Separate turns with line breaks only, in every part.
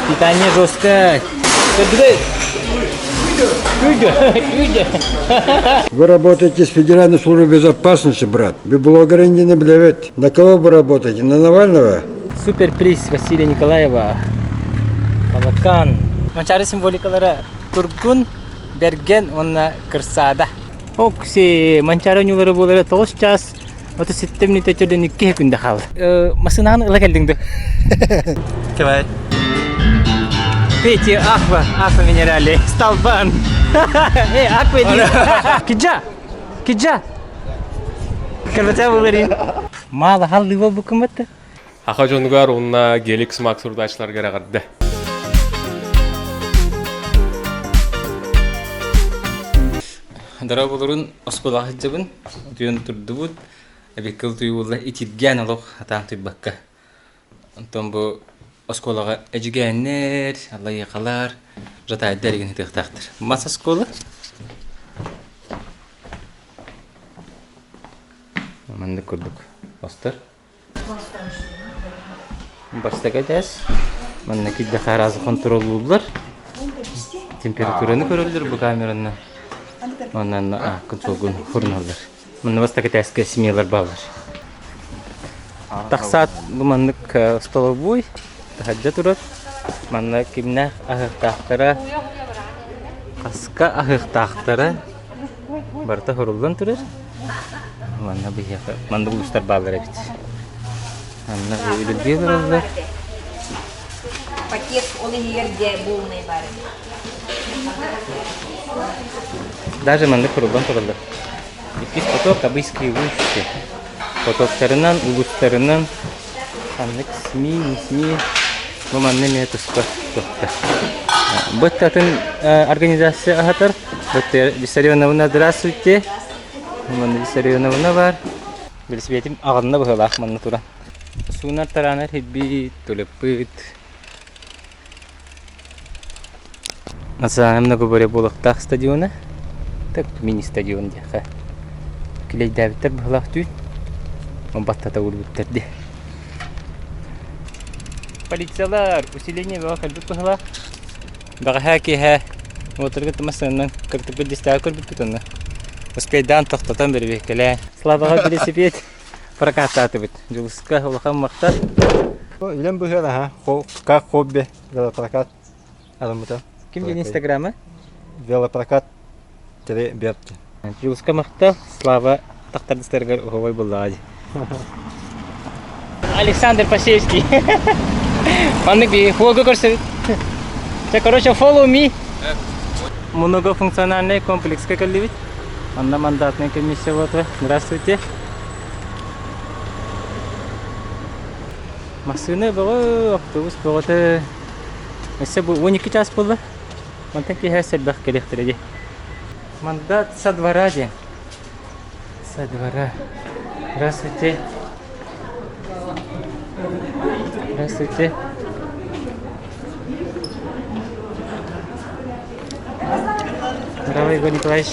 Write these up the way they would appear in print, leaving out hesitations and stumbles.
Питание жесткое.
Вы работаете с Федеральной службой безопасности, брат. Вы блогеры не наблевет. На кого вы работаете? На Навального?
Суперприз Василия Николаева. Балакан. Манчаары символикалара Тургун, Берген уонна Кырсаада. Окси, Манчаары оонньуулара буолара 9 час 37 мүнүүтэ төрдөн 2 күндэ хаалла. Массыынаҕын ыла кэллиҥ дуо? Давай. Петя, аква, аква минерали, столбан. Эй, аква иди. Киджа, киджа. Кырбача буларин. Мало халлыба букуматта.
Аха дьонугар уонна Геликс Макс урдаачыларгар эҕэрдэ.
Дорооболорун оскуолаҕа сылдьабын. Утуйан турдубут. Эбиккэ утуйуулла итиргээн олох атаан туйбакка. Онтон бу оскуолаҕа эдьигээннэр, аллайыахалар, жатайдар игин ытыахтаахтар. Мас оскуола. Маннык курдук остор. Бастакы этээс. Манна киирдэххэ араас хонтуруоллууллар. Температураны көрөллөр бу камеранан. Онон консолгун хурналлар. Манна бастакы этээскэ семьялар бааллар. Тахсаат бу маннык столовой таһырдьа турар. Манна кимнээх аһыахтаахтара, хаска аһыахтаахтара барыта суруллан турар. Манна биһиэхэ манна улуустар бааллар эбит. Манна үлэлии олороллор.
Пакет ол иһигэр дьэ буолунай баар эбит.
Даже маннык суруллан тураллар. Иккис поток Абыйские улусы. Потоктарынан, улуустарынан ханнык СМИ, не СМИ бу манна эмиэ туспа туохта. Быт атын организация аһатар. Быт Виссарионовна, здравствуйте. Манна Виссарионовна бар. Велосипедим аҕынна быһыылаах манна туран. Суунар тараанар хирбит, төлөппүт. Национальнай многоборье буолуохтаах стадиона. Так мини-стадион диэххэ. Килэйдээбиттэр быһыылаах түүн. Баттата уурбуттар дии. Полициялар усиление бөҕө кэлбит быһыылаах. Бэҕэһээ киэһэ уотарга массыынанан кыртыппыт дистээҕи көрбүппүт онно. Успейдаан тохтотон бэрэбиэркэлээн. Славаҕа велосипед прокаттаатыбыт. Дьулуска улахан махтал.
Үлэм быһыылаһа, как хобби велопрокат арыммыта.
Ким диэн инстаграма?
Велопрокат тире берти.
Дьулуска махтал. Слава тахтардыстарыгар уһовой буллаҕа дии. Александр Посельский. Маннык би хуога көрсөбүт. Чэ, короче, follow me. Многофункциональный комплекска кэллибит. Манна мандатная комиссия вот. Здравствуйте. Массыына бөҕө, автобус бөҕөтө. Өссө бу 12 час буолла. Мантан киэһэ элбэх кэлиэхтэрэ дии. Мандат со двора диэн. Со двора. Здравствуйте. Здравствуйте. Здорово, Егор Николаевич.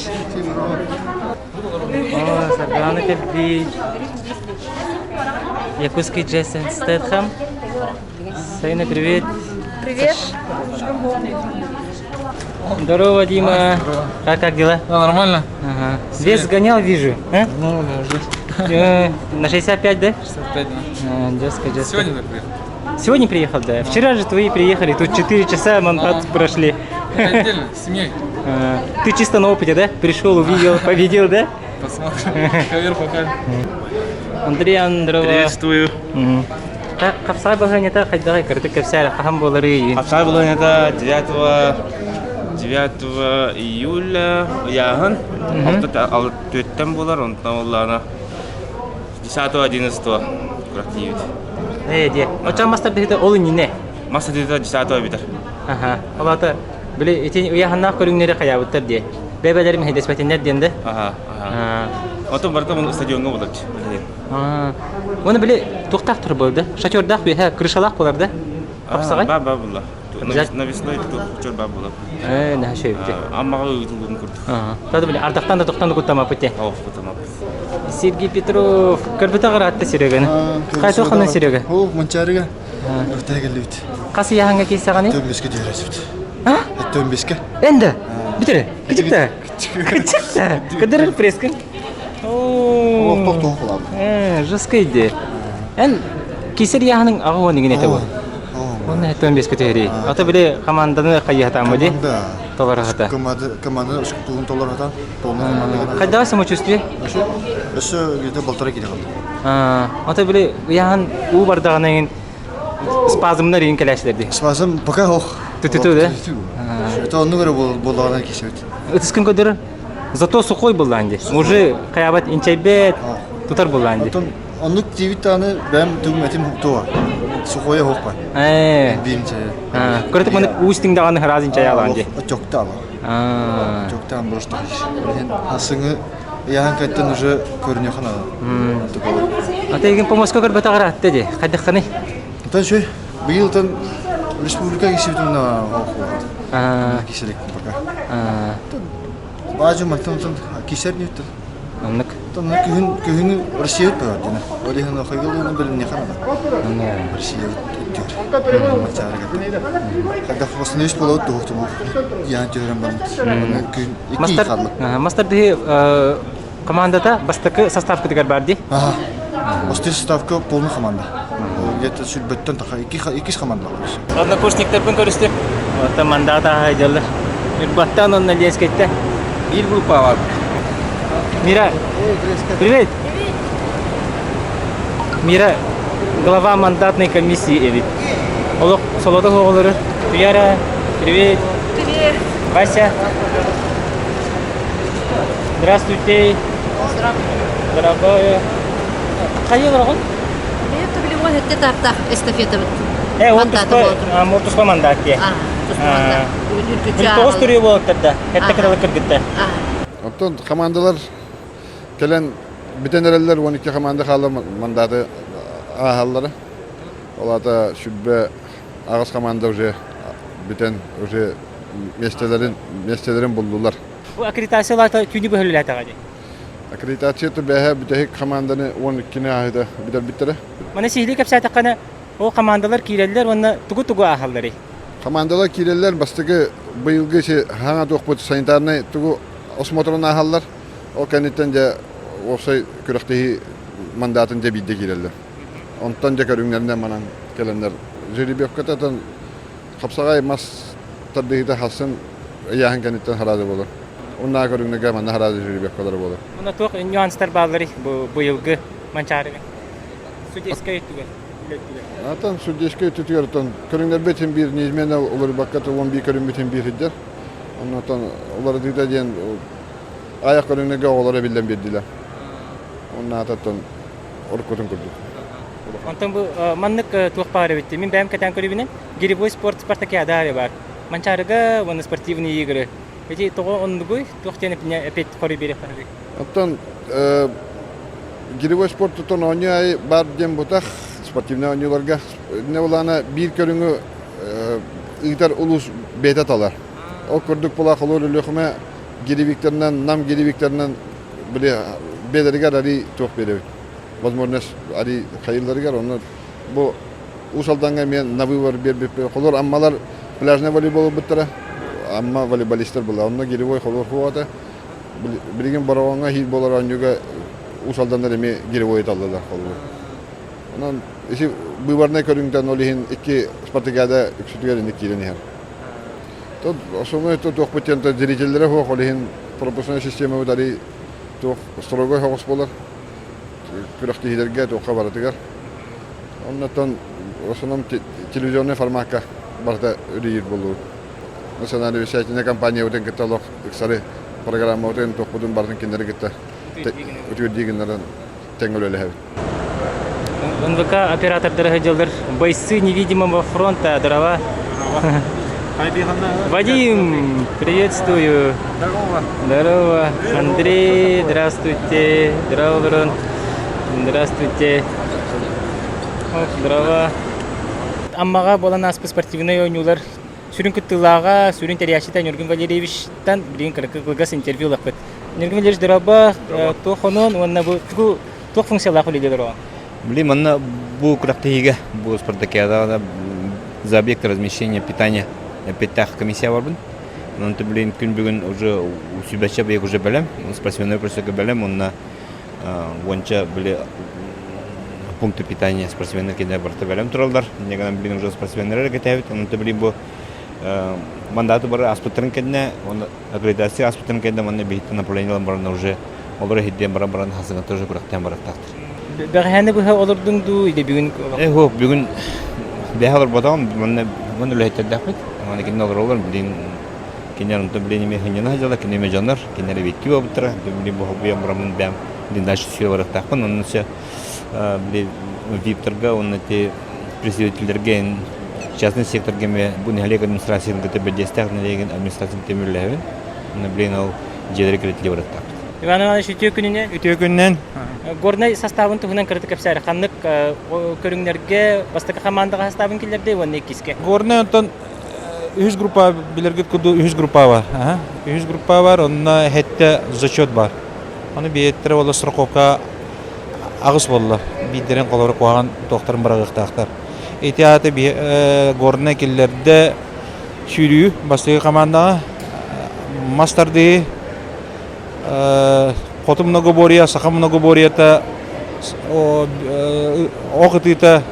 О, Саргана кэлбит. Якутский Джейсон Стэтхэм. Сайна, привет.
Привет.
Здорово, Дима. Как, как дела?
Да, нормально.
Ага. Вес сгонял, вижу. А?
Ну, да, уже
На 65, да?
65, да.
Жестко, жестко.
Сегодня так приехал.
Сегодня приехал, да? Вчера же твои приехали, тут 4 часа мандат прошли.
Это отдельно, с семьей.
Ты чисто на опыте, да? Пришел, увидел, победил, да?
Посмотрим. Кавер покажем.
Андрей Андрова.
Приветствую.
Так, хапсай балаһыанньата хайдаҕый кырдык кэпсээр хаһан буоларый?
Хапсай балаһыанньата 9 9 июля ыйааһын алтыттан буолар, онтон буоллаҕына 10 11 курак тиийбит.
Ээ диэ. Оччоҕо мас тардыһыыта ол иннинэ.
Мас тардыһыыта 10 бүтэр.
Аха. Ол аата били ити ыйааһыннаах көрүҥнэри хайаабыттар диэ. Бэйбэлэрим мэһэйдэспэтиннэр диэн да?
Аха, аха. Отон барыта стадиоҥҥа буолар.
Уонна били туохтаах тур буолар да? Шатердаах үөһэ крышалаах буолар да? Хапсаҕай?
Баа баа буолла. Навесной шатер баа буолар.
Ээ, наһаа үчүгэй
Аммаҕа ыытыллыбын курдук.
Тады били ардахтан да тохтон да куттамаппыт те.
Оох куттамаппыт.
Сергей Петров көрбүтэ аҕыраатта Сереганы. Хайта ханан Серега?
О, Манчаарыга.
Өктөһө келлибит.
Хас ыйааһыҥҥа киирсэҕиний?
Төмбеске түһэресибит.
А?
Төмбеске.
Энде. Бүтүрэ. Кычыкта. Кычыкта. Кыдырыр пресскин.
О, тоқ кылабы.
Э, жесткий де. Эн кисер ыйааһының аҕа уон игин этэ бу. Онно 75 түһэрий. Ата били команданы хайыһатаамы ди? Толорохата.
Команда тугун толорохата.
Хайдах самочувствие?
Өссө где-то полтора кило қалды.
Ата били ыйааһын уу бардаҕына иҥин спазмнар иҥин кэлээчилэр дии.
Спазм пока ох.
Түтүтү да?
Это оннук эрэ буоллаҕына кисэбит.
Ытыскын көдөрөр. Зато сухой буллаан дии. Уже хайабат инчэйбэт, тутар буллаан дии.
Оттон оннук диэбит даҕаны бэйэм тугум этим туга. Сухойа хоқпа.
Ээ.
Бииринчэ.
Көрөтүк маны уу истиҥ даҕаны хараас инчэйаалаан дии.
Отёктаала. Отёктаан просто. Асыңы Яһан кэттэн уже көрүнүөххэ наада.
Ата егин помоска көрбөтө араатта ди. Хайдахханы?
Тан шөй быйылтан республика кисибитин на киселек пока. Баажы мантан кисер ньүттэн.
Оннук.
Тон күһүн күһүн Россия бар дина. Олиһын хайгылыны билинне хана. Россия үттүр. Когда восстановись болот туохтум. Яан түһэрэн барбыт. Күн икки хаалла.
Мастер биһи командата бастакы составкытыгар бар дии.
Ага. Бастакы составка полный команда. Где-то сүлбөттөн таха иккис команда бар.
Однокурсниктарбын көрүстүм. Оттон мандат ааһа дьаллар. Ньурбаттан онно Ленскэйтэ.
Биир группа бар.
Мира, привет. Мира, глава мандатной комиссии эбит. Олох солото оҕолору. Туяра, привет.
Привет.
Вася. Здравствуйте. Здравствуйте. Хайа олороҕун?
Билимон өттө таптах эстафета
Э, ол туспа, ол туспа мандат дии. Тоҕус түрүө буолуктар Хэтте кыталы кыргытта.
Оттон командалар кэлэн бүтэн эрэллэр 12 команда хаалар мандаты ааһаллара. Ол аата сүрбэ аҕыс команда уже бүтэн уже миэстэлэрин миэстэлэрин буллулар.
Бу аккредитациялаата түүнү бөһөлүлээтэҕэ дии.
Аккредитацията бэһэ бүтэһик команданы 12-ни ааһыта бүтэрбиттэрэ.
Маны сиһилии кэпсээтэххинэ, ол командалар киирэллэр уонна тугу-тугу ааһалларый?
Командалар киирэллэр бастакы быйылгы хаҥа туохпут санитарнай тугу осмотрун ааһаллар. Ол кэнниттэн дьэ уопсай күрэхтэһии мандатын дьэ биирдэ киирэллэр. Онтон дьэ көрүҥнэринэн манан кэлэннэр жеребьевкатан хапсаҕай мас тардыһыыта хассын ыйааһын кэнниттэн хараады буолар. Уннаа көрүҥнэргэ манна хараады жеребьевкалара буолар.
Мына туох нюанстар баалларый бу быйылгы Манчаарыга? Судейскай өттүгэр, үлэ өттүгэр.
Атын судейскай өттүгэр оттон көрүҥнэрбит син биир неизменно уларыйбакка 11 көрүҥмүт син биир сылдьар. Оннотон уларытыыта диэн айах көрүҥнэргэ оҕолор эбиллэн биэрдилэр. Оннаататтан уруккутун курдук.
Онтон бу маннык туох баар эбит мин бэйэм кэтээн көрүүбүнэн гиревой спорт спартакиада баар. Манчаарыга уонна спортивные игры. Эти тоҕо оннугуй туох диэн эпит хоруй биэриэххэ
Оттон гиревой спорт тутан оонньуу аайы баар диэн бутах спортивнай оонньууларга не булаана биир көрүҥү ыытар улуус бэйэтэ талар. Ол курдук була холуур Өлүөхүмэ гиревиктэринэн, Нам гиревиктэринэн били бэйэлэригэр арий туох биэрэбит. Возможность арий хайыыларыгар онно бу Уус Алдаҥҥа эмиэ на выбор биэрбиппит. Холуур Аммалар пляжный волейбол ылбыттара. Амма волейболистар была. Онно гиревой холуур хуота. Билигин Бороҕоҥҥо иһиир буолар оонньууга Уус Алданнар эмиэ гиревой таллылар холуур. Онон ити быыбарнай көрүҥтэн ол иһин икки спартакиада үксүтүгэр инник киирэн иһэр. Тут основной туохпут диэн зрителлэрэ суох, ол иһин пропускной системабыт арый туох строгой соҕус буолар күрэхтэһиилэргэ туохха барытыгар. Оннотон в основном телевизионный формакка барыта үлэлиир буолуо. Национальная вещательная компаниябытын кытта олох ыксары программабытын туохпутун барытын кинилэри кытта үтүөрдии гыннаран тэҥ үлэлэһэбит.
НВК оператордара сылдьаллар бойцы невидимого фронта дрова. Вадим, приветствую.
Здорово.
Здорово. Андрей, здравствуйте. Здорово, Ворон. Здравствуйте. Здорово. Аммаҕа буолан ааспыт спортивнай оонньуулар сүрүн кыттыылааҕа, сүрүн тэрийээччитэ Ньургун Валерьевичтан билигин кылгас интервью ылыахпыт. Ньургун Валерьевич, дорообо, туох хонуон уонна бу тугу туох функциялаах үлэлиир оҕо?
Били манна бу күрэхтэһиигэ бу спартакиадаҕа за объект размещения питания эппиттээх комиссия барбын. Онон блин күн бүгүн уже сүбэччэ бэйик уже бэлэм, спортсменнар көрсөкө бэлэм, онно уонча били пункты питания спортсменнар кинилэр барыта бэлэм тураллар. Инньэ гынан блин уже спортсменнар эрэ кэтэһэбит. Онон блин бу мандаты бары аспыттарын кэннэ, аккредитация ааспытын кэннэ манна биһиттэн направление ылан баран уже олор иһирдиэн баран баран хасыҥа тоже күрэхтээн барыахтаахтар.
Бэҕэһээни быһа олордуҥ дуу или бүгүн?
Э, хуох, бүгүн бэһэ олорботоҕум, манна манна үлэһиттэрдээхпит. Манна кинини олороллор, билин кинилэр онтон билин эмиэ сынньана сылдьаллар, кинилэр эмиэ дьоннор, кинилэр эбиэттии буолбуттара. Билин бу холбуйан бараммын бэйэм билин дальше сүө барыахтаахпын. Онон все били виптарга уонна ити представительлэргэ частный секторга эмиэ бу нэһилиэк администрациятын кытта бэрдиэстээх нэһилиэгин администрациятын кытта үлэлэһэбин. Онно билигин ол дьиэлэри кэлэтилии барыахтаахпыт.
Иван Иванович, үтүө күнүнэн.
Үтүө күнүнэн.
Горнай састаабын туһунан кыратык кэпсээри. Ханнык көрүҥнэргэ бастакы хамаандаҕа састаабын киллэрдэй уонна иккискэ?
Горнай онтон үһүс группа билэргит курдук үһүс группа бар. Үһүс группа бар, онно хэттэ зачет бар. Аны биэттэрэ буолла страховка аҕыс буолла. Биирдэрин холобура куһаҕан туохтарын быраҕыахтаахтар. Ити аата Горнай киллэрдэ сүүрүү бастакы хамаандаҕа мас тардыы хоту многоборье, саха многоборьета ох ытыыта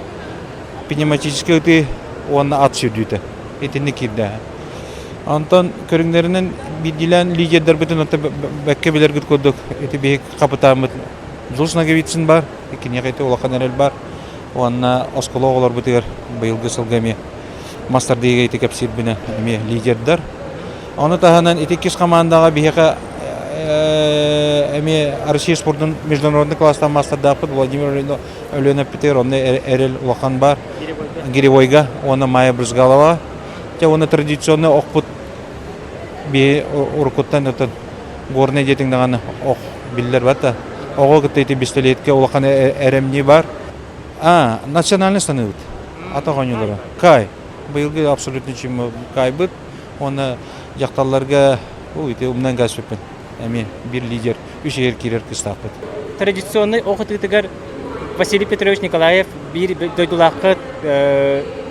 пневматическай ытыы уонна ат сүүрдүүтэ итинник киирдэ. Онтон көрүҥнэринэн биирдиилээн лидердэрбитин оттон бэккэ билэргит курдук ити биһик хапытааммыт Зус Ноговицын бар, киниэхэ ити улахан эрэл бар. Уонна оскуола оҕолорбутугар быйылгы сылга эмиэ мастардыыга ити кэпсиирбинэ эмиэ лидердэр. Ону таһынан ити иккис хамаандаҕа биһиэхэ эмиэ Россия спордун международный класстан маастардаахпыт Владимир Өлүөнэппитигэр онно эрэл улахан бар. Гиревойга уонна Майя Брызгалова. Те уонна традиционный охпут биһи уруккуттан отон горнай диэтиҥ даҕаны ох биллэр бата. Оҕо кытта ити бистэлиэткэ улахан эрэмньи бар. А, национальный станыбыт. Атах оонньуулара. Кай. Быйылгы абсолютно чемпион кайбыт. Уонна дьахталларга ити умнан кээспиппин. Эмиэ биир лидер үс иһэр киирэр кыстаахпыт.
Традиционный ох ытыытыгар Василий Петрович Николаев биир дойдулааххыт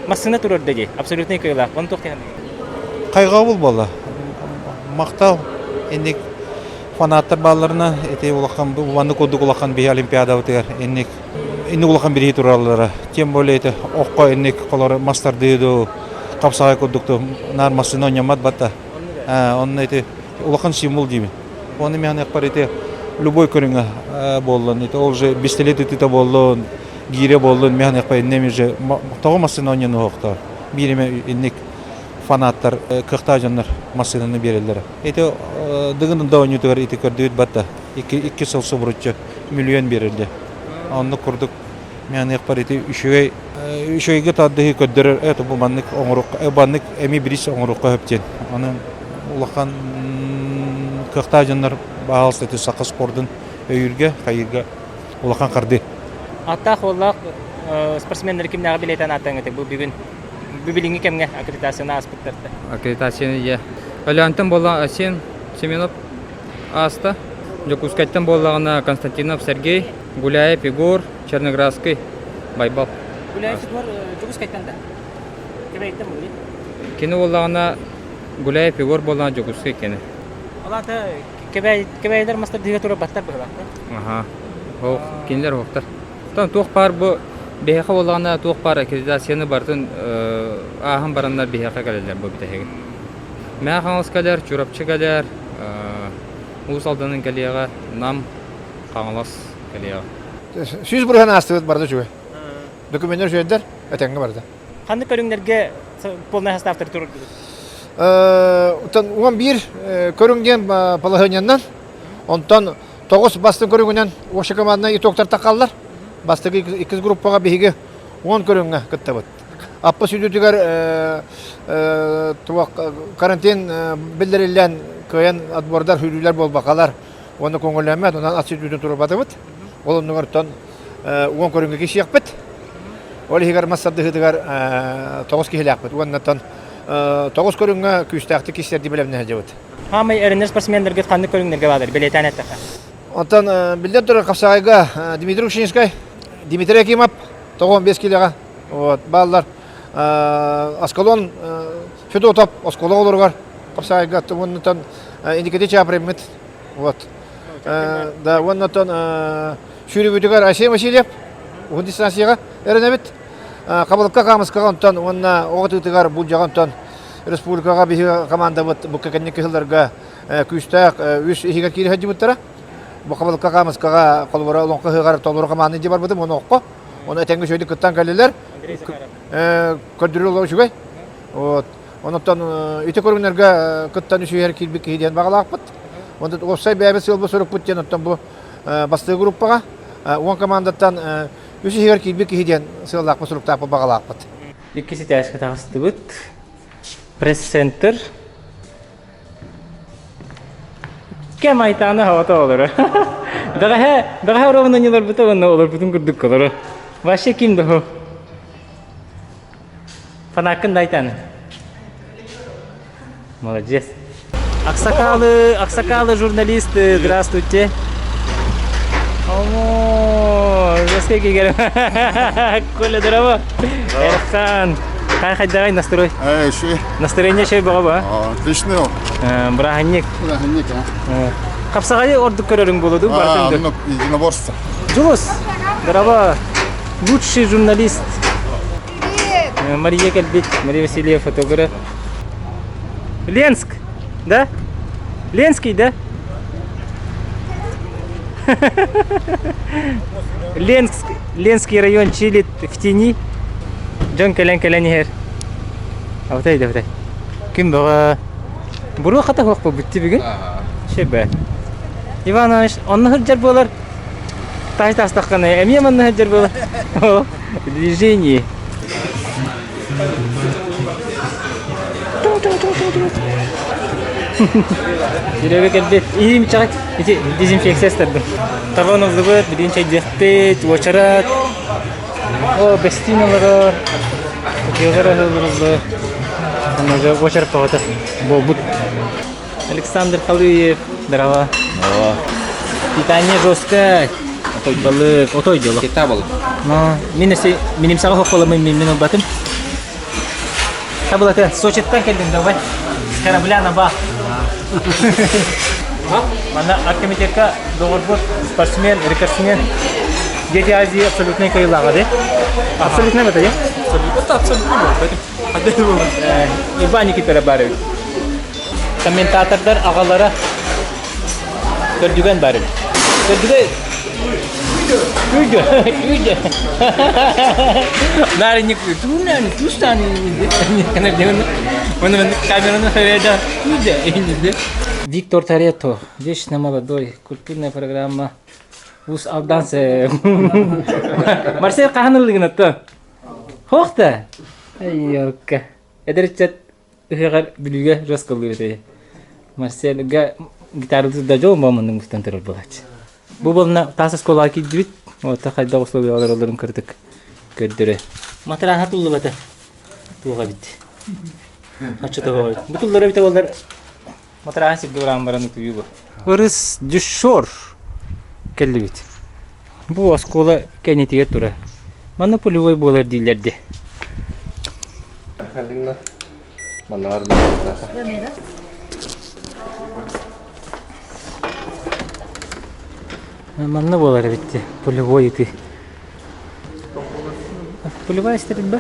массыына турарда дии. Абсолютный кыайыылаах. Оны туох диэн?
Хайҕабыл буолла. Махтал инник фанаттар баалларына ити улахан маннык курдук улахан биһи олимпиадабытыгар инник инник улахан бириһи тураллара. Тем более ити окко инник холор мастардыы ду хапсаҕай курдук наар массыына оонньоммот батта. Онно ити улахан символ диибин. Оны миһаныахпар ити любой көрүҥэ буоллун, ити ол же бистэлет ытыта буоллун, гиирэ буоллун, миһаныахпар иннем же тоҕо массыына оонньонуохтар. Биириме инник фанаттар кыахтаах дьоннор массыынаны биэрэллэрэ. Ити Дыгын да оонньуутугар ити көрдүбүт батта. Икки сыл субуруччу миллион биэрэллэр. Оннук курдук миһаныахпар ити үчүгэй үчүгэйгэ тардыһыы көрдөрөр это бу маннык оҥорук маннык эми бирис оҥоруохха сөп диэн. Аны улахан кыахтаах дьоннор баһаалыста ити саха спордун өйүүргэ, хайыырга улахан хардыы.
Аттаах уоллаах спортсменнары кимнээҕи билиэтэн ааттаҥ бу бүгүн бу билиҥҥи кэмҥэ аккредитацияны ааспыттарда.
Аккредитацияны иә. Өлөөнтөн буолла Асен Семенов ааста. Дьокуускайтан буоллаҕына Константинов Сергей, Гуляев Егор, Черноградский Байбал.
Гуляев Егор Дьокуускайтан да? Кэбээйиттэн буолуй?
Кини буоллаҕына Гуляев Егор буоллаҕына Дьокуускай кини.
Ол аата Кэбээйилэр мастардыыга турарбаттар быһыылаах
Аха. Ох, кинилэр оһохтор. Оттон туох баар бу биһиэхэ буоллаҕына туох баар аккредитацияны барытын ааһан бараннар биһиэхэ кэлэллэр бу бүтэһиги. Мэҥэ Хаҥалас кэлэр, Чурапчы кэлэр, Уус Алданын кэлиэҕэ, Нам, Хаҥалас кэлиэҕэ.
100% аастыбыт барда үчүгэй. Документар үчүгэйдэр, этэҥҥэ барда.
Ханнык көрүҥнэргэ полнай составтары турардыбыт?
Оттон 11 көрүҥ диэн балаһыанньаннан, онтон тоҕус бастыҥ көрүҥүнэн общекоманднай итогтар тахаллар. Бастакы иккис группаҕа биһиги 10 көрүҥҥэ кыттабыт. Аппа сүдүтүгэр карантин биллэриллэн кыайан отбордар сүүрүүлэр буолбакалар уонна көҥүллэммэт онон ат сүдүтүн турбатыбыт. Ол оннугар 10 көрүҥҥэ кисиэхпит. Ол иһигэр мас тардыһыытыгар 9 киһилээхпит. Уоннаттан 9 көрүҥҥэ күүстээхтик киссэрдии бэлэмнэһэ сылдьабыт.
Хаамай эрэнэр спортсменнаргыт ханнык көрүҥнэргэ баалар бэлиэтээн эттэххэ?
Онтон биллэн турар хапсаҕайга Дмитрий Ушинскай. Дмитрий Акимов 95 килоҕа вот бааллар. Аскалон Федотов оскуола оҕолоругар хапсаайга уоннатан Индикати Чаприммит вот да уоннатан сүүрүүбүтүгэр Айсен Васильев уһун дистанцияҕа эрэнэбит. Хабылыкка хаамыскаҕа онтон уонна оҕо тыытыгар булдьаҕа онтон республикаҕа биһиги командабыт бу кэнники сылларга күүстээх үс иһигэр киирэ сылдьыбыттара. Бу хабылыкка хаамыскаҕа холобура олоҥхо ыһыаҕар толору хамаанды дии барбытым уонна окко. Оны этэҥҥэ үчүгэйдик кыттан кэллилэр. Көрдөрүү олох үчүгэй. Вот. Онуттан ити көрүҥнэргэ кыттан үсүһэр киирбит киһи диэн баҕалаахпыт. Онтон уопсай бэйэбит сыалбыт сорукпут диэн оттон бу бастакы группаҕа уон командаттан үс иһигэр киирбит киһи диэн сыаллаахпыт, суруктаахпыт, баҕалаахпыт.
Иккис этээскэ таҕыстыбыт. Пресс-центр. Кэм айтаана хавата олоро. Бэҕэһээ, бэҕэһээ оруобуна ньыларбыта уонна олорбутун курдук олоро. Вообще ким да Фанаккын да айтааны. Молодец. Аксакалы, аксакалы журналисты, здравствуйте. Омо, Коля, здорово. Эрхан. Хай хайдагай настрой?
Эй, ши.
Настроение шей бөҕө ба?
Отлично.
Бырааһынньык.
Бырааһынньык, а.
Хапсаҕайы ордук көрөрүҥ буолуду бартын
А, единоборство.
Дьулус, здорово. Лучший журналист. Привет. Мария кэлбит, Мария Васильева фотограф. Ленск, да? Ленский, да? Ленск, Ленский район чилит в тени. Дьон кэлэн кэлэн иһэр. Абытай да абытай. Күн бөҕө. Буруо хата суох буолбут бүгүн. Шебе. Иван Иванович, онно сылдьар буолар. Таай таастаххына эмиэ манна сылдьар буолар. Движение. Серега кэлбит. Иһим чаҕай. Ити дезинфекция ыстардым. Табан ыллыбыт, билигин чэйдиэхпит, уочарат. О, бэстиин олорор. Утуйалар аһыыллар. Онно уочарат тоҕото буолбут. Александр Халыев, здорово. Питание жесткое. Отой балык, отой дело.
Кита балык.
Но мин эси миним саҕа хохоломын мин мин ылбатым. Табылаты, Сочиттан кэлдим давай. С корабля на бах. Манна арткомитетка доҕорбут спортсмен, рекордсмен Дети Азии абсолютный кыайыылааҕа дии. Абсолютный это дии?
Это абсолютный был.
Иван Никитович баар эбит. Комментатордар аҕалара Көрдүгэн баар эбит. Көрдүгэн Үйдө, үйдө. Нарыник туунан тустан камераны хөрөдө үйдө. Виктор Торетто, вечно молодой, культурная программа. Ус алдансы. Марсель хаһан ыллыгын отто? Хоохта. Айокка. Эдэр ыччат ыһыаҕар Бүлүүгэ жестко ыллыыр Марсельга гитаралыыр да дьол мамынның устан турар буолааччы. Бу буолна таас оскуолаҕа киирдибит. Ота хайдах условиялар олорун кырдык көрдөрө. Матырааһа туллубата. Туох эбит. Оччотоҕо эбит. Бу туллар эбитэ буоллар матырааһын сиргэ бараан баран утуйуу бу. Ырыс дюшор кэллибит. Бу оскуола кэннитигэр турар. Манна пулевой буолар дииллэр дии. Манна буолар эбит дии, пулевой ытыы. Пулевая стрельба?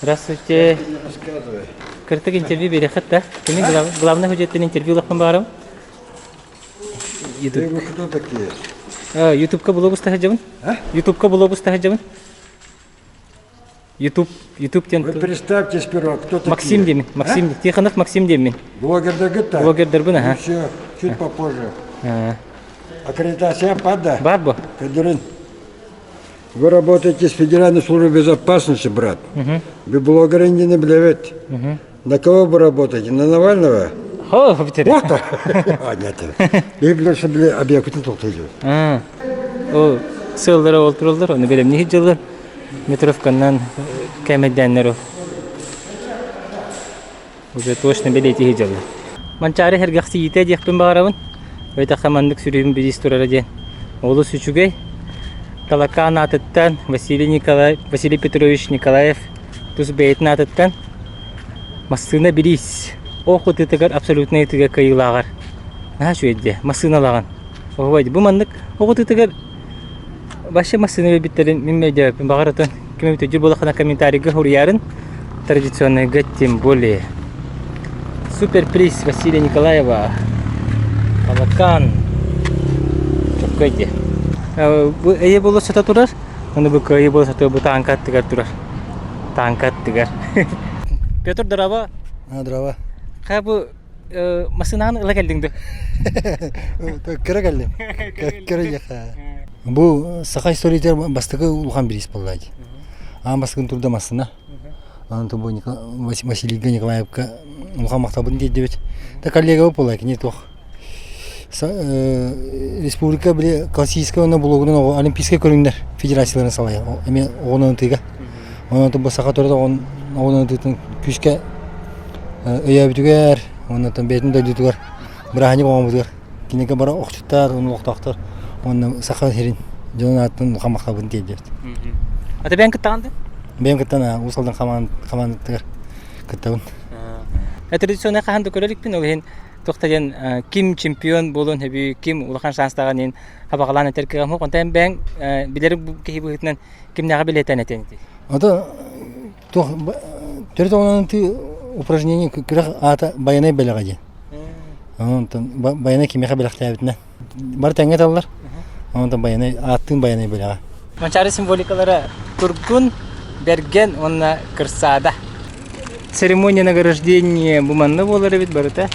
Здравствуйте. Кыртык интервью берехет да? Кини главный художественный интервью лахпын баарым.
Вы кто такие?
Ютубка блог устаһыдьабын. Ютубка блог устаһыдьабын. Ютуб, Ютуб диэн.
Вы представьте сперва, кто такие?
Максим диэмин. Максим, Тихонов Максим диэмин.
Блогердагыт
Блогердарбын, аха.
Все, чуть попозже. Аккредитация пада.
Бар бу.
Кадырын. Вы работаете с Федеральной службой безопасности, брат. Вы блогеры не наблевет. На кого вы работаете? На Навального?
Хо, битери.
Вот А, нет. Би билер били объектын тоқтайды.
Ол сыллара ол тураллар, оны белем не дьыллар. Метровканнан. Кэмэйдээннэр ол. Уже точно бэлиэтии сылдьаллар. Манчаары сэргэхсийиитэ диэхпин баҕарабын. Өйдөөххө маннык сүрүн бириис турара диэн олус үчүгэй. Талакаан аатыттан Василий Николай Василий Петрович Николаев тус бэйэтин аатыттан массыына бириис ох ытыытыгар абсолютнай ытыыга кыайыылааҕар наһаа үчүгэй дии массыыналааҕын оһуобай бу маннык оҕо ытыытыгар Вообще массыына биэрбиттэрин мин өйдөөбөппүн. Баҕар отон ким эбит өйдүүр буоллаххына комментарийга суруйаарын. Традиционныйга тем более. Суперприз Василия Николаева. Алакан. Чөккөй дии. Бу эйэ буола сата турар. Аны бу кыайыы буола сатыа бу тааҥка аттыгар турар. Тааҥка аттыгар. Петр, здорово.
Здорово.
Ха бу Массыынаҕын ыла кэллиҥ дуо?
Кыра кэллим. Кыра диэххэ. Бу саха историятыгар бастакы улахан бириис буолла дии. Аан бастакын турда массыына. Онон бу Василийга Николаевка улахан махталбын тиэрдибит. Да коллегабыт буолла кини туох республика били классическай уонна блогунан олимпийскай көрүҥнэр федерацияларын салайар эмиэ оҕонон ытыыга. Онон бу саха төрүт оҕонон ытыытын күүскэ өйөөбүтүгэр уонна бэйэтин дойдутугар бырааһынньык оҥорбутугар кинигэ бары охчуттар уонна олохтоохтор уонна саха сирин дьонун ааттан улахан махталбын тиэрдиэбит.
Ата бэйэҥ кыттаҕын да?
Бэйэм кыттан Уус Алдан хамаандатыгар кыттабын.
Традиционнай хаһан да көрө иликпин, ол иһин туох да диэн ким чемпион буолуон сөбүй, ким улахан шанстааҕын иһин хабаҕалаан этэр кыаҕым суох. Онтон бэйэҥ билэр киһи быһыытынан кимнээҕи билиэтэн этиэн этэй?
Ото туох төрүт оҕонон упражнение күрэх аата байанай бэлэҕэ диэн. Онтон байанай кимиэхэ бэлэхтээбитинэн бары тэҥҥэ таллар. Онтон байанай ааттыын байанай бэлэҕэ.
Манчаары символикалара Тургун, Бэргэн уонна Кырсаада. Церемония награждения бу манна буолар эбит барыта.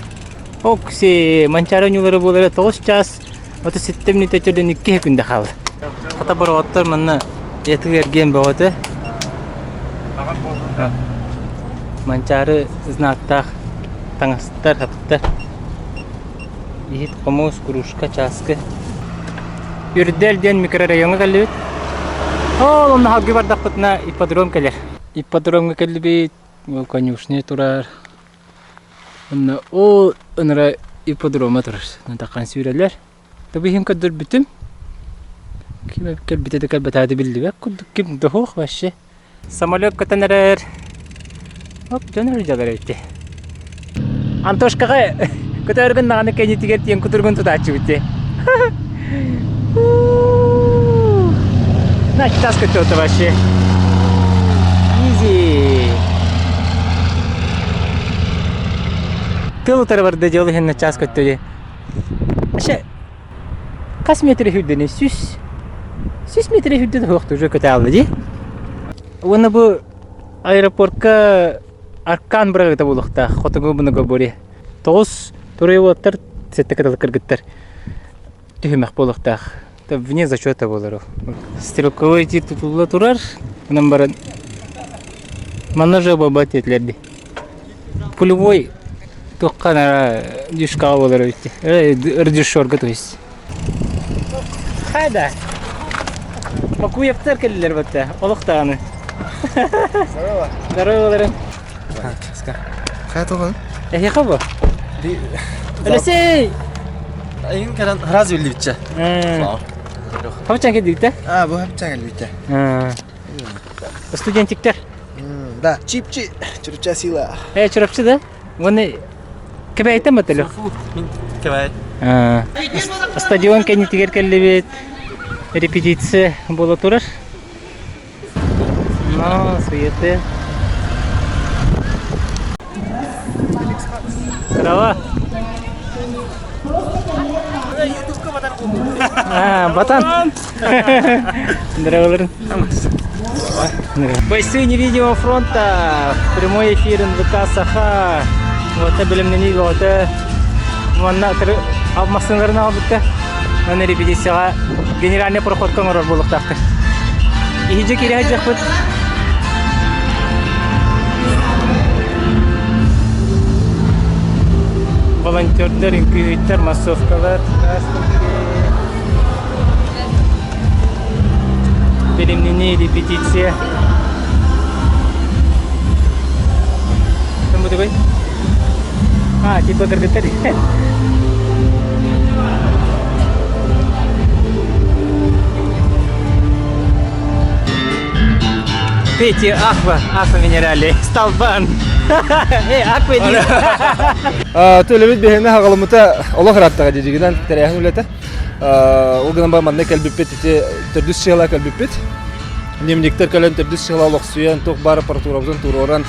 Окси, Манчаары оонньуулара буолара 9 час 37 мүнүүтэ төрдөн 2 күндэ хаалла. Хата бороҕоттор манна этик эргиэн бөҕөтө. Манчаары знактаах таҥастар, хатыттар. Иһит, хомус, кружка, чааскы. Үрдэл диэн микрорайоҥҥа кэллибит. Ол онно халгыы бардахпытына ипподром кэлэр. Ипподромҥа кэллибит, ол конюшня турар. Онно ол ынара ипподрома турар. Натахан сүүрэлэр. Тобу иһин көрдөрбүтүм. Ким кэлбитэ да кэлбэтэ биллибэт курдук ким да суох вообще. Самолет көтөн эрэр. Оп, дьон сылдьаллар эбит. Антошкаҕа көтөөргүн даҕаны кэннитигэр тиэн кутургун тутааччыбыт дии. На, тас көтөтө вообще. Изи. Тыл утары барда дьол иһин час көттө дии. Вообще Хас метр үрдүнүй? 100 метр үрдүн суох уже көтө аалла дии. Уонна бу аэропортка Аркан бырагыта буолуохтаах хотугу многоборье. Тоҕус туруйуоттар сэттэ кыталык кыргыттар түһүмэх буолуохтаах. Вне зачета буолар ол. Стрелковый тир тутулла турар. Онон баран манна же баба диэтилэр дии. Пулевой туохха нара дюшкаҕа буолар эбит режиссерга то есть. Хайда? Макуевтар кэллилэр батта олох даҕаны.
Здорово.
Здорово
Хайа тугун?
Эһиэхэ бу? Алексей!
Айын кэлэн сразу биллибитчэ.
Хапчан кэлдигитэ?
А, бу хапчан кэлбитэ.
Студентиктер.
Да, чипчи, чурча сила.
Э, Чурапчы да? Уонна Кэбээйтэн батылых.
Мин Кэбээй.
Стадион кэннитигэр кэллибит. Репетиция буола турар. Но, суеты. Здорово. А, батан. Здорово. Бойцы невидимого фронта. Прямой эфир НВК Саха. Вот бэлэмнэнии бөҕөтө. Манна массыыналарын аҕалбыттар. Манна репетицияҕа генеральный проходка оҥорор буолуохтаахтар. Иһидьэ киирэ сылдьыахпыт. Волонтердар, үҥкүүһүттэр, массовкалар. Бэлэмнэнии, репетиция. бутугуй? А, типа кыргыттар. Пейте аква, аква минерали, столбан. Эй, аква иди.
Төлөбүт биһиэнэ хаҕалымыта олох ырааттаҕа дьигинэн тэрээһин үлэтэ. Ол гынан баран манна кэлбиппит ити төрдүс сыала кэлбиппит. Дневниктэр кэлэн төрдүс сыала олохсуйан туох баар аппаратурабытын туруоран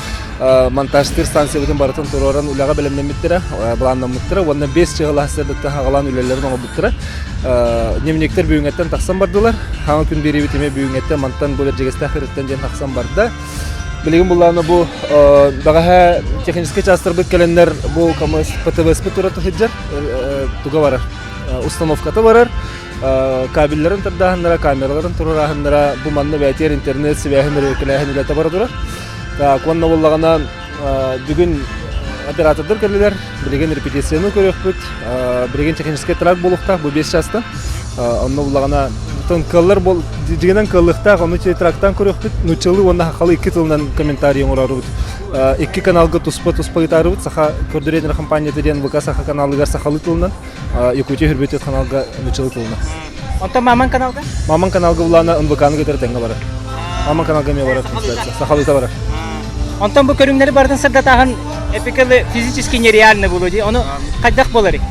монтажтыыр станциябытын барытын туруоран үлэҕэ бэлэмнэммиттэрэ, былааннаммыттара уонна 5 чыһылаах сырдыктан хаҕалаан үлэлэрин оҥорбуттара. Дневниктэр бүгүҥҥэттэн тахсан бардылар. Хаҥа күн биэриибит эмиэ бүгүҥҥэттэн мантан бу Бэрдьигэстээх ырыттан диэн тахсан барда. Билигин буллаҕына бу бэҕэһээ техническэй чаастарбыт кэлэннэр бу КМС ПТВС-пыт тура сылдьар, туга барар, установката барар. Кабелларын тардааһыннара, камераларын туруорааһыннара бу манна бээтиэр интернет сибээһин өрөкүлээһин үлэтэ бара турар. Так, уонна буоллаҕына бүгүн оператордар кэллилэр. Билигин репетицияны көрүөхпүт. Билигин техническэй трак буолуохтаах бу 5 часта. Онно буллаҕына кыаллар бол дьигинэн кыаллыахтаах ону трактан көрүөхпүт. Нуччалыы уонна сахалыы икки тылынан комментарий оҥорорубут. Икки каналга туспа-туспа ыытаарыбыт. Саха көрдөрүөн компанията диэн ВК Саха каналыгар сахалыы тылынан, Якутия Хүрбүтүт каналга нуччалыы тылынан.
Онтон Маман каналга?
Маман каналга булаана НВК-ны кытары тэҥҥэ барар. Маман каналга эмиэ барар трансляция. Сахалыыта барар.
Онтон бу көрүҥнэри барытын сырдатааһын эпикалы физически нереально буолуо дии. Ону хайдах буоларый?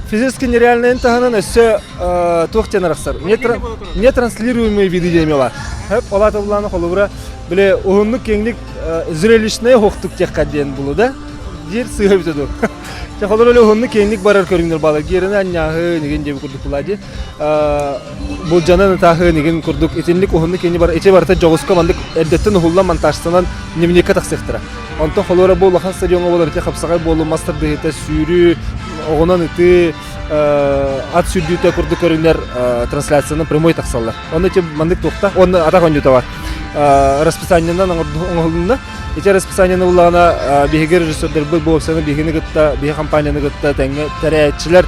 Физически нереальныйын таһынан өссө туох диэн арахсар? Нетранслируемые виды диэн бар. Хөп, ол аата булаана холобура бile уһуннук киэҥник зрелищное уһуктук диэххэ диэн булу да диир сыыһа бүтэ дуу. Чэ, холор эле уһуннук киэҥник барар көрүҥнэр баалар. Гиэрини анньааһы, нигин диэби курдук булаа дии. Булдьанан ытааһы, нигин курдук итинник уһуннук киэҥник бар. Ити барыта дьоҕуска маннык эрдэттэн уһуллан монтажтанан дневникка тахсыахтара. Онтон холуора бу улахан стадиоҥҥа буолар ити хапсаҕай буолуу, мас тардыһыыта, сүүрүү, оҕунан ытыы, ат сүүрдүүтэ курдук көрүҥнэр трансляциянан прямой тахсаллар. Онно ити маннык туохта, онно атах оонньуута бар. Расписаниенан оҥоһулунна. Ити расписаниены буллаҕына биһиги режиссердарбыт бу опцияны биһигини кытта, биһи компанияны кытта тэҥҥэ тэрээччилэр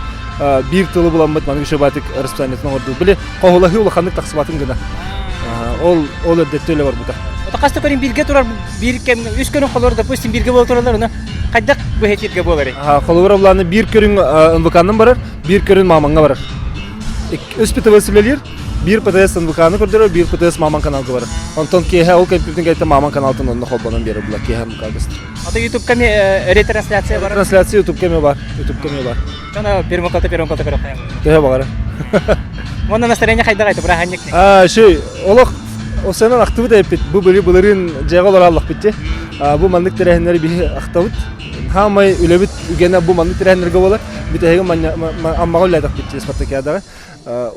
биир тылы буламмыт маннык үчүгэй расписаниетын оҥордубут. Били хоһулаһыы улаханнык тахсыбатын гына. Ол ол эрдэттэ үлэ барбыта.
Ото хас да көрүҥ бииргэ турар биир кэм үс көрүҥ холобур допустим бииргэ буола тураллар ону хайдах быһа буоларый?
Холобура булааны биир көрүҥ НВК-нан барар, биир көрүҥ Мамаҥҥа барар. Үс ПТВ үлэлиир, биир ПТС НВК-ны көрдөрөр, биир ПТС Маман каналга барар. Онтон киэһэ ол компьютерин кэлтэ Маман каналтан онно холбонон биэрэр була киэһэ НВК көстөр.
Ото Ютубка ми ретрансляция бар?
Трансляция Ютубка ми бар. Ютубка ми бар.
Чона первым калта первым калта көрөк.
Төһө баҕара.
Уонна настроение хайдах айты быраханньык?
А, шүй, олох осенан ахтыбыт эппит. Бу били былырыын дьиэҕэ олораллахпыт дии. Бу маннык тэрээһиннэри биһи ахтабыт. Хаамай үлэбит үгэнэ бу маннык тэрээһиннэргэ буолар. Бүтэһигин Аммаҕа үлэлээтэхпит дии спартакиадаҕа.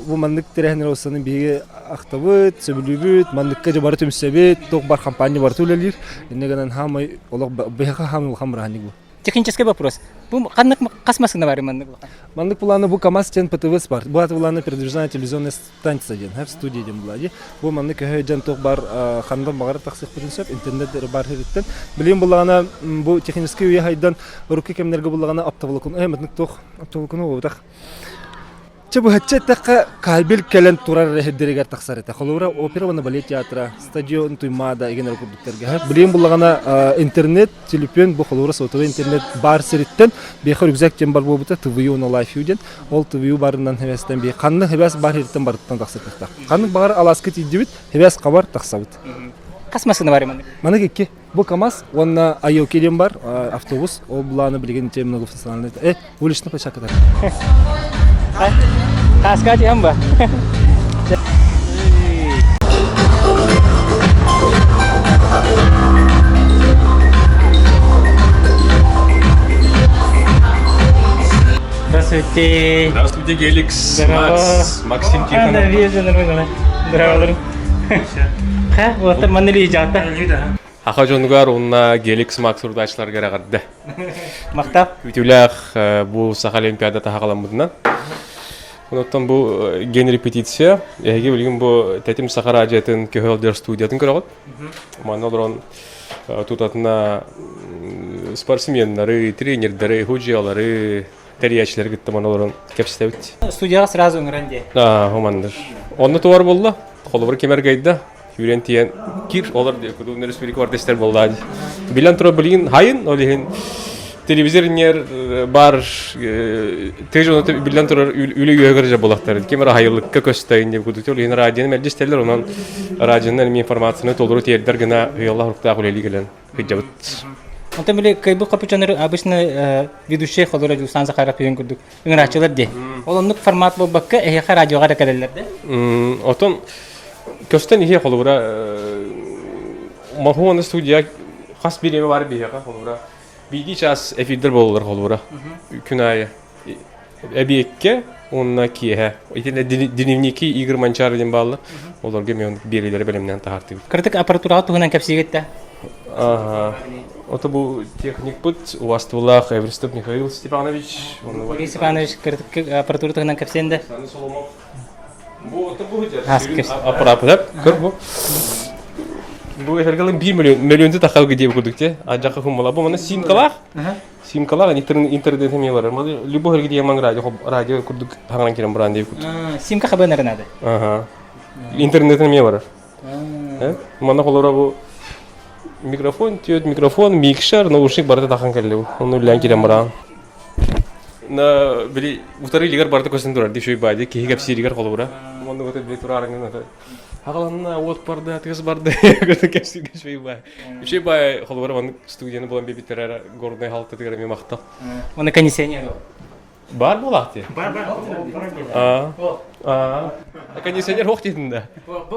Бу маннык тэрээһиннэр осенан биһиги ахтабыт, сөбүлүүбүт, манныкка дьэ бары түмсэбит, туох бар компания барыта үлэлиир. Инньэ гынан хаамай олох биһиэхэ хаамай улахан бырааһынньык бу.
Технический вопрос. Бу ханнык хас массыына бар маннык улахан?
Маннык планы бу КАМАЗ диэн ПТВС бар. Бу планы передвижная телевизионная станция диэн, в студия диэн була дии. Бу маннык көһө дьон туох бар хандан баҕар тахсыахпытын сөп, интернет бар һириттэн. Билигин буллаҕына бу технический үйэ хайдан урукку кэмнэргэ буллаҕына оптоволокон, э маннык туох оптоволокон буолбатах. Чэ быһаччы эттэххэ, кабель кэлэн турар эһирдэригэр тахсар этэ. Холобура, опера уонна балет театра, стадион Туймаада игин эрэ курдуктарга. Билигин буллаҕына интернет, телефон, бу холобура сотовый интернет бар сириттэн биэхэ рюкзак диэн бар буолбута, ТВЮ уонна LifeView диэн. Ол ТВЮ барынан хэбэстэн бии ханнык хэбэс бар сириттэн барыттан тахсар кыахтаах. Ханнык баҕар алааска тиийдибит, хэбэс хабар тахсабыт.
Хас массыына бар маннык?
Маннык икки. Бу КАМАЗ уонна АЙОКИ диэн бар автобус. Ол былааны билигин те многофункциональный. Э, уличный площадка.
Таска тиһэн ба. Здравствуйте.
Здравствуйте, Геликс, Макс, Максим Тихонов.
Здравствуйте. Ха, вот манныли жаата.
Аха дьонугар уонна Геликс Макс урдаачыларгар эҕэрдэ.
Махтал.
Үтүлээх бу Саха Олимпиадата хаҕаламмытынан. Онуттан бу ген репетиция, эһиги билигин бу Тэтим Саха радиотын көһө студиятын көрөҕүт. Манна олорон тутатына спортсменнары, тренердары, худьялары, тэрийээччилэри кытта манна олорон кэпсэтэбит.
Студияҕа сразу ыҥыран дии.
Аа, хуманныр. Онно туар болла. Холобур кимер гайда. Сүүрэн тиийэн кир олор диye кудун республика ортестер буоллаа. Билэн турар билигин хайын ол иһин телевизор инньэр бар тыж оны билэн турар үлэ үөһүгэр же булахтар. Ким эрэ хайылыкка көстөйүн деп кудут ол иһин радионы мэлдьи истэллэр онон радионан эми информацияны толору тиэрдэр гына ыялла хуруктаах үлэлии кэлэн кыдьабыт.
Онтон били кыайбыт капучанары обычно ведущий холоро Дьулустаан Захаров деген курдук ыҥырааччылар дии. Ол оннук формат буолбакка эһиэхэ радиоҕа эрэ кэлэллэр да?
Отон көстөн иһиэ холобура Махуона студия хас бириэмэ бар биһиэхэ холобура биирдии чаас эфирдэр буолаллар холобура күн аайы эбиэккэ уонна киэһэ итиннэ дневники Игорь Манчаары диэн бааллар олорго эмиэ биэриилэри бэлэмнээн таһаартыыбыт
Кырдык аппаратураҕа туһунан кэпсиигит да?
Ага. Ото бу техникпыт убастыбылаах Эверстов Михаил Степанович.
Михаил Степанович кырдык аппаратура туһунан кэпсиэн да?
Бу ото бу аппаратура көр бу. Бу эһэргэлин 1 миллион миллионты тахалгы диэб курдук те. Ажака хуммала. Бу мана симкалаах. Симкалаах интернет эми бар. Маны любой хэрги диэн радио радио курдук хаҥан кирен баран диэб курдук.
Симка хабынары надо.
Ага. Интернет эми бар. Манна холоро бу микрофон түөт микрофон, микшер, наушник барыта тахан кэлли бу. Ону үлээн кирен бараан. На били утары илигэр барыта көстөн турар ди шүй бади киһи кэпсииригэр холобура. Онну көтө били тураарыңын ата. Хагаланна уот барды, тыас барды. Көтө кэпсииргэ шүй бай. Шүй бай холобура маннык студияны булан биэбиттэр горнай халтатыгар эми махтал.
Оны кондиционер
Бар буолаах дии. Бар бар. Аа. Аа. Кондиционер суох диэтин да.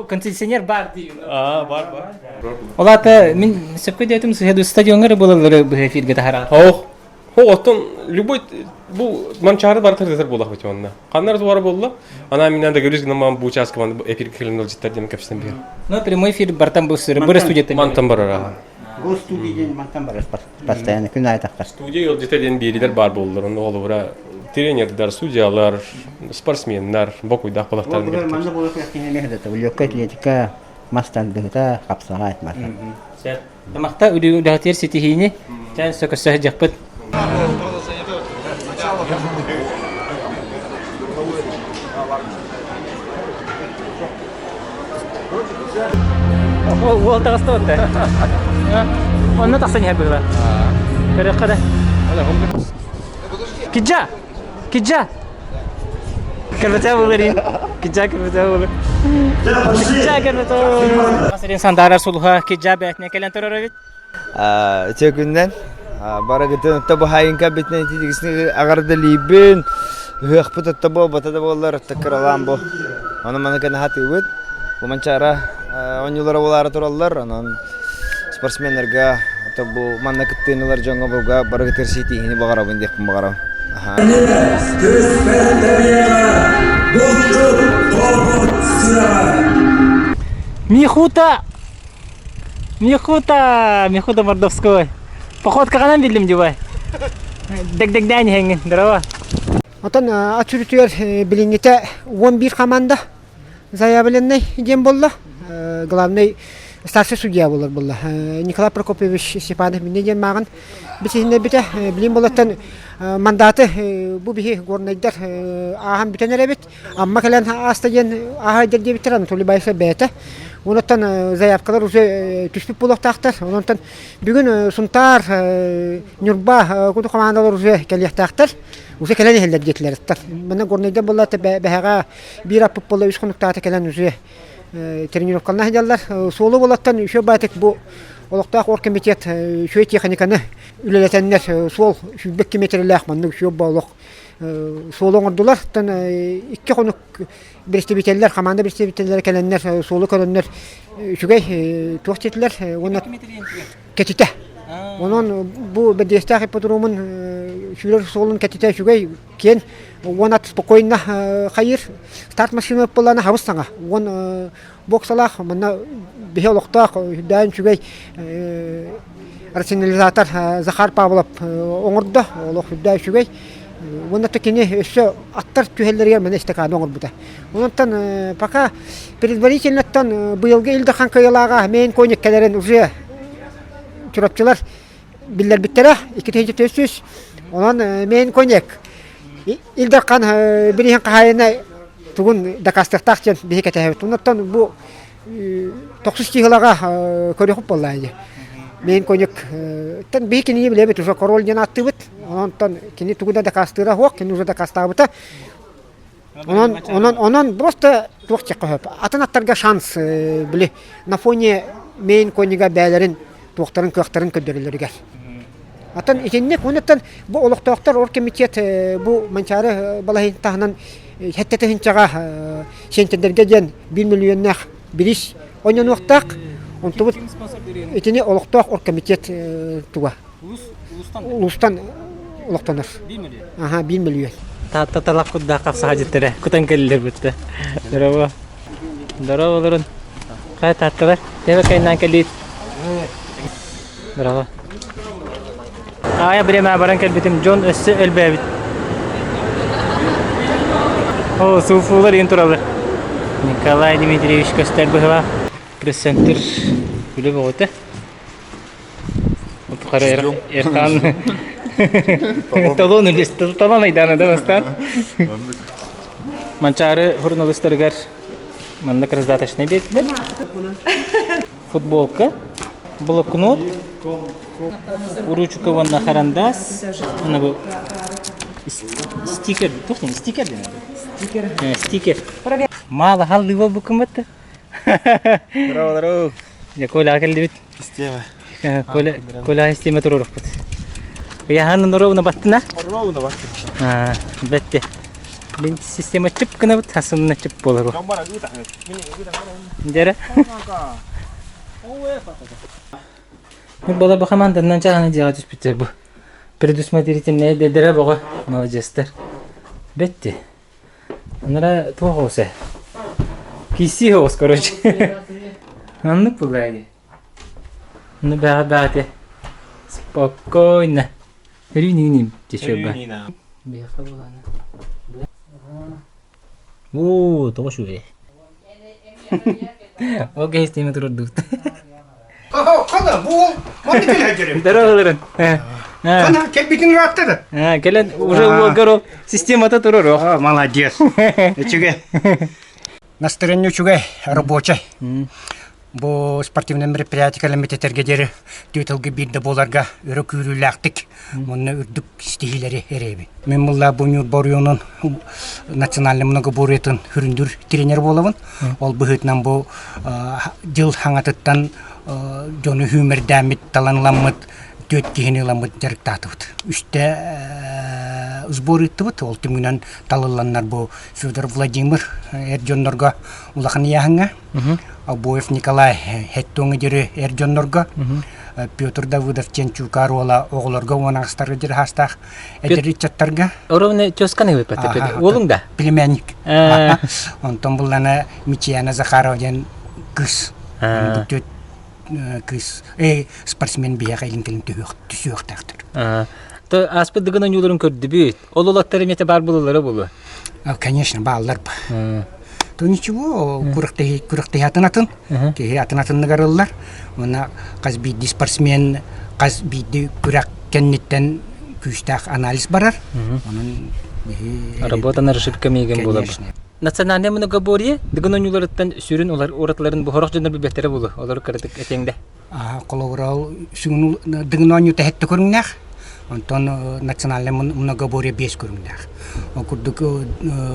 Кондиционер бар дии.
Аа, бар бар.
Ол аата мин сөпкө диэтим стадионҥа эрэ буолаллары быһа эфиргэ таһара.
Ох. Хо оттон любой бу манчаары бар тырдытар буолах бит онна. Ханнар туара буолла. Ана миннен да көрүс гынан бу участка ман эфир кэлэн ылдьыттар диэн кэпсэтэн биэр.
Ну прямой эфир бартан бу сыры бу студията.
Мантан барар аха.
Бу студия мантан барар постоянно күн аайы тахсар.
Студия ыалдьыта диэн биэриилэр баар буоллар. Онно холобура тренердар, судьялар, спортсменнар бокуйдаах балахтарын
Ол манна буолар күрэхтэһиини эмиэ сыдата. Легкая атлетика, мас тардыһыта, хапсаҕай маса.
Сөп. Тамахта үлэһитигэр ситиһиини чэ сөкөссө сылдьыахпыт. Уол таҕыста батта. Онно тахсан иһэр быһыла. Көрүөххэ да. Киджа! Киджа! Кырбытаа буларин. Киджа кырбытаа булар. Киджа кырбытаа. Сирин сандаарар сулуха киджа бээтинэ кэлэн турар эбит.
Үтүө күннэн барыгытын отто баһайынка битинэн итигисни аҕардалиибин ыһыахпыт отто буолбата да буоллар отто кыралаан бу ону маны кэнэ хатыыбыт бу манчаара оонньуулара буолаары тураллар онон спортсменнарга ото бу манна кыттыыны ылар дьоҥҥо буга барыгытыгар ситиһиини баҕарабын диэхпин баҕарабын
Михута Михута! Михута Мордовской. Походкаҕынан биллим дьубай. Дэгдэгдээн иһэҥҥин. Здорово.
Отон ат сүрүтүгэр билиҥҥитэ 11 команда заявленный диэн буолла. Главный старший судья буолар буолла. Николай Прокопьевич Степанов минне диэн мааҕын бисиһиннэрбитэ. Билин буолаттан мандаты бу биһи горнайдар ааһан бүтэн эрэбит. Амма кэлэн ааста диэн ааһайдар диэбиттэр Анатолий Баишев бэйэтэ. Онуттан заявкалар уже түспүт буолуохтаахтар. Онон бүгүн Сунтаар, Ньурба куду командалар уже кэлиэхтээхтэр. Уже кэлэн иһэллэр диэтилэр. Манна Горнайда буолла бэһэҕэ биир аппыт буолла үс хонуктаата кэлэн уже тренировкалана сылдьаллар. Суолу буолаттан үчүгэй баайтык бу олохтоох оргкомитет үчүгэй техниканы үлэлэтэннэр суол сүүрбэт километрлээх маннык үчүгэй олох суолу оҥордулар. Оттон икки хонук представителлэр, команда представителлэрэ кэлэннэр суолу көрөннөр үчүгэй туох диэтилэр уонна кэтитэ. Онон бу Бэрдиэстээх ипподромун сүүрэр суолун кэтитэ үчүгэй киэн уон ат спокойно хайыр старт машина буоллаана хабыс саҥа уон боксалаах манна биһи олохтоох үрдээн үчүгэй рационализатор Захар Павлов оҥордо олох үрдээн үчүгэй уонна кини өссө аттар түһэллэригэр маны эстакада оҥорбута онтон пока предварительноттан быйылгы Ил Дархан кыайыылааҕа Мэйин Коник кэлэрин уже чурапчылар биллэрбиттэрэ 2400 онон Мэйин Коник Ил Дархан бирииһин хаһаайына тугун дакаастыахтаах диэн биһи кэтэһэбит. Оннуттан бу. Тохсус чыһылаҕа көрүөхүп буоллаа дии. Мин коньяк тан биһи кинини билэбит уже король диэн ааттыыбыт. Онон кини тугу да дакаастыыра суох, кини уже дакаастаабыта. Онон онон онон просто туох диэххэ сөп. Атын аттарга шанс били на фоне мейн коньяга бээлэрин туохтарын кыахтарын көрдөрөллөрүгэр. Атын итинник онуттан бу олохтоохтор оргкомитет бу Манчаары балаһын таһынан сэттэ тыһыынчаҕа сентябрьгэ диэн биир миллионнаах бириис ойнонуохтаах. Онтубут итини олохтоох оргкомитет туга. Улуустан олохтонор. Аха, биир миллион.
Таатта талах курдаах хапсаха дьиттэрэ кутан кэллилэр бүтте. Здорово. Здорово олорун. Хай таатталар. Тебе кайнан кэлиит. Здорово. Аайа бириэмэ баран кэлбитим, дьон өссө элбээбит. О, сууфуулар иин тураллар. Николай Дмитриевич көстөр быһыла. Пресс-центр үлэ бөҕөтө. Тухары Эрхан талон талон айдаана да бастаан. Манчаары журналистарыгар маннык раздаточный биэрдилэр. Футболка, блокнот, ручка уонна харандаас, уонна бу стикер, туох диэн стикер диэн Стикер. Стикер. Мало халлыы буолбуккун батта.
Здорово, здорово.
Я Коля кэлдибит.
Система.
Коля, Коля система туруорукпут. Ыйаһан ровно баттына.
Ровно баттына.
Бэтте. Мин система чып гынабыт, хасымна чып буолар. Дьэрэ. Була бу команданан чаһаны дьиэҕэ түспүттэр бу. Предусмотрительная дедерэ боҕо молодецтар. Бетти. Анара туох оҕуса? Киси оҕус, короче. Аннык булла Ну бэҕэ бэҕэти. Спокойно. Өрүүнүүнүм течёба. Биэхэ булана. Уу, тоҕо үчүгэй. Ол кэһистиэмэ турардыбыт.
Хана, бу манна кэлэ
Здорово,
Хана, кэлбитин ыраатта да.
Кэлэн уже уолгар ол системата турар ох.
Молодец. Үчүгэй. Настырынньы үчүгэй, рабочай. Бу спортивный мероприятие кэлэммитетэргэ диэри түөтэлгэ биирдэ буоларга өрө күүрүүлээхтик уонна үрдүк ситиһиилэри эрэйэбин. Мин мулла бу Ньурба оройуонун национальный многоборьетын хүрүндүр тренер буолабын. Ол быһыытынан бу дьыл хаҥатыттан дьону хүүмэрдээммит, талан ыламмыт, түөрт киһини ыламмыт дьарыктаатыбыт. Үстэ сбор ыыттыбыт. Ол түмүгүнэн талылланнар бу Федор Владимир эр дьоннорго улахан ыйааһыҥҥа Обоев Николай Хеттуҥа диэри эр дьоннорго, Петр Давыдов диэн Чуукаар уола оҕолорго уон аҕыстарга диэри хаастаах эдэр ыччаттарга.
Ровно тезканы выпата Петр. Уолуҥ да?
Племянник. Онтон буллана Мичияна Захарова диэн кыыс. Бу кыыс спортсмен биһиэхэ илин кэлин түсүөхтээхтэр.
То ааспыт дыгын ойууларын көрдүбүт. Ол улаттар эмиэ баар буолаллара буолуо.
Конечно, бааллар. То ничего, күрэхтэһии атын атын, киһи атын атынныгар ыллар. Уонна хас биирдии спортсмен хас биирдии күрэх кэнниттэн күүстээх анализ барар. Онон биһи
Работа на расшивка миигин буолар. Национальное многоборье дыгын ойууларыттан сүрүн уратыларын бу сорох дьоннор билбэттэрэ буолуо. Олору кыратык этиэҥ да.
Холобура, сүгүн дыгын оонньуута сэттэ көрүҥнээх, онтон национальное многоборье биэс көрүҥнээх. Ол курдук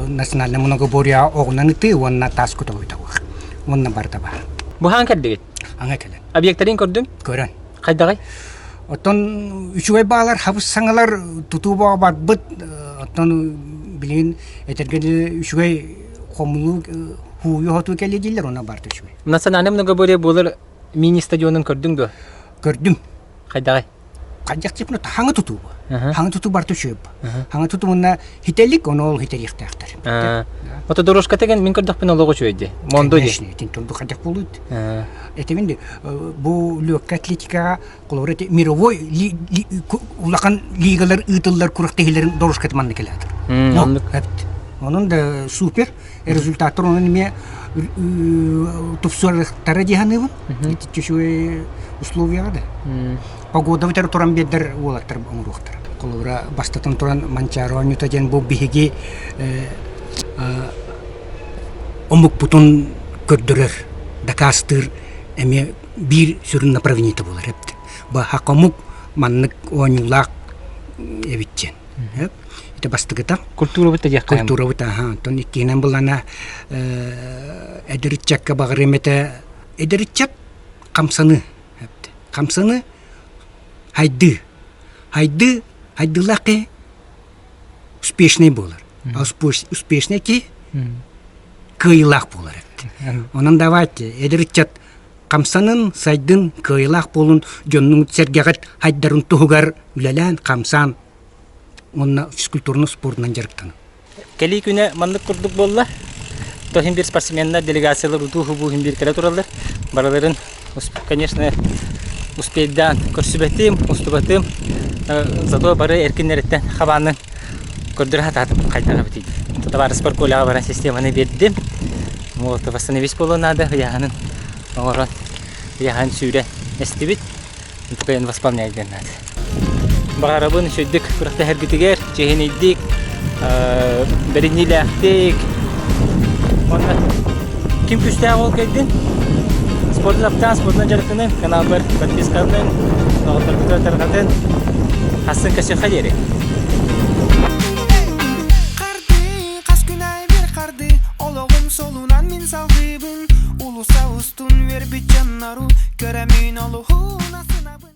национальное многоборье оҕунан ытыы уонна таас көтөҕүүтэ баар. Уонна барыта баар.
Бу хаһан кэлдигит?
Аҥа кэлэн.
Объектарын көрдүҥ?
Көрөн.
Хайдаҕай?
Оттон үчүгэй баалар, хабыс саҥалар тутуу бөҕө барбыт. Оттон билигин этэргэ дылы үчүгэй хомулуу һууйу-хотуу кэлиэ дииллэр, онно барыта үчүгэй.
Национальное многоборье буолар Мини-стадионун көрдүҥ дуо?
Көрдүм.
Хайдаҕай?
Хайдах типно хаҥа тутуу бу. Хаҥа тутуу барыта үчүгэй бу. Хаҥа тутуу мунна хителик, ону ол хитэриэхтээхтэр.
Ото дорожка деген мин көрдөхпүн олох үчүгэй дии. Мондо дии.
Конечно, итин турду хайдах буолуут. Этибин ди бу легкая атлетикаҕа холобура ити мировой улахан лигалар ыытыллар күрэхтэһиилэрин дорожката манна кэлээтэр. Онон да супер результаттар онон эмиэ тупсарыахтара дии саныыбын. Итиччэ үчүгэй условияҕа да. Погода бүтэр туран биэрдэр уолаттар оҥоруохтара. Холобура, бастатан туран Манчаары оонньуута диэн бу биһиги омукпутун көрдөрөр. дакаастыыр эмиэ биир сүрүн направлениета буолар эбит. Баһа хомук маннык оонньуулаах эбит диэн. Ити бастакыта.
Культурабыт да диэххэ.
Культурабыт аха. Онтон иккиһинэн булана эдэр ыччакка баҕарыам этэ эдэр ыччат хамсаны хамсаны хайдыы хайдыы хайдыылаах киһи успешный буолар. А успешный киһи кыайыылаах буолар эбит. Онон давайте эдэр ыччат хамсанын, сайдын, кыайыылаах буолун, дьоннуҥ-сэргэҕит хайдарын туһугар үлэлээн, хамсаан уонна физкультурно спордунан дьарыктанын.
Кэлии күнэ маннык курдук буолла. То иһин биир спортсменнар, делегациялар утуу-хубуу иһин биир кэлэ тураллар. Барыларын, конечно, успейдаан көрсүбэтим, устубатым. Зато бары эркиннэриттэн хабаанын көрдөрө сатаатым хайдах эбитий. Табаарыспар Коляҕа баран системаны биэрдим. Вот, восстановить буолуон наада, ыйааһынын оҥорон, ыйааһын сүүрэн эстибит. Кыайан восполнять диэн наада. Баҕарабын үчүгдүк күрэхтэһэргитигэр чиэһинэйдик, бэриниилээхтик. Уонна ким күүстээх ол кэлдин? Спорду таптаан, спордунан дьарыктанын, каналбар подпискаланын, доҕотторгутугар тарҕатын. Хассын көсүөххэ диэри.
Хас күн аайы бир харды Олоҕум солунан мин салгыыбын Улуса устун үөрбүт дьоннору Көрөмүн олуһун асынабын.